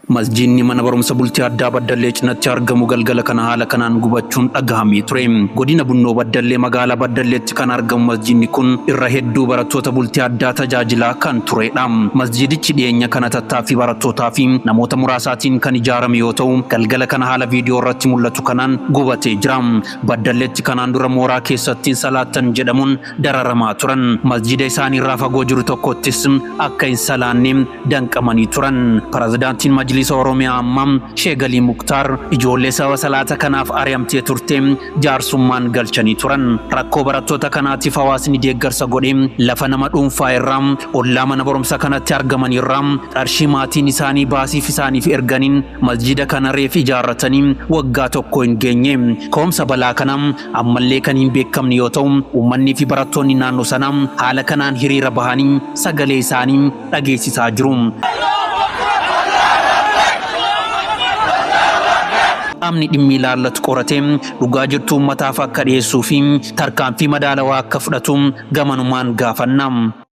Masjiidni mana barumsa bultii addaa Baddallee cinatti argamu galgala kana haala kanaan gubachuun dhagahamee ture. Godina Bunnoo Baddallee magaalaa Baddalleetti kan argamu masjiidni kun irra hedduu barattoota bultii addaa tajaajilaa kan turedha. Masjiidichi dhiyeenya kana tattaaffii barattootaa fi namoota muraasaatiin kan ijaarame yoo ta'u, galgala kana haala viidiyoo irratti mul'atu kanaan gubatee jira. Baddalleetti kanaan dura mooraa keessatti hin salaattan jedhamuun dararamaa turan. Masjiida isaaniirraa fagoo jiru tokkottis akka hin salaanne danqamanii turan. Pirezidaantiin Majliisa Oromiyaa ammaa Sheek Alii Muktaar ijoollee sababa salaata kanaaf ari'amtee turte jaarsummaan galchanii turan. Rakkoo barattoota kanaatiif hawaasni deeggarsa godhe lafa nama dhuunfaa irraa ollaa mana barumsa kanatti argaman irraa qarshii maatiin isaanii baasiif isaaniif erganiin masjiida kana reef ijaarratanii waggaa tokko hin geenye. Ka'umsa balaa kanaa ammallee kan hin beekamne yoo ta'u, uummanni fi barattoonni naannoo sanaa haala kanaan hiriira bahanii sagalee isaanii dhageessisaa jiru. Qaamni dhimmi ilaallatu qoratee dhugaa jirtu uummataaf akka dhiyeessuu fi tarkaanfii madaalawaa akka fudhatu gamanumaan gaafanna.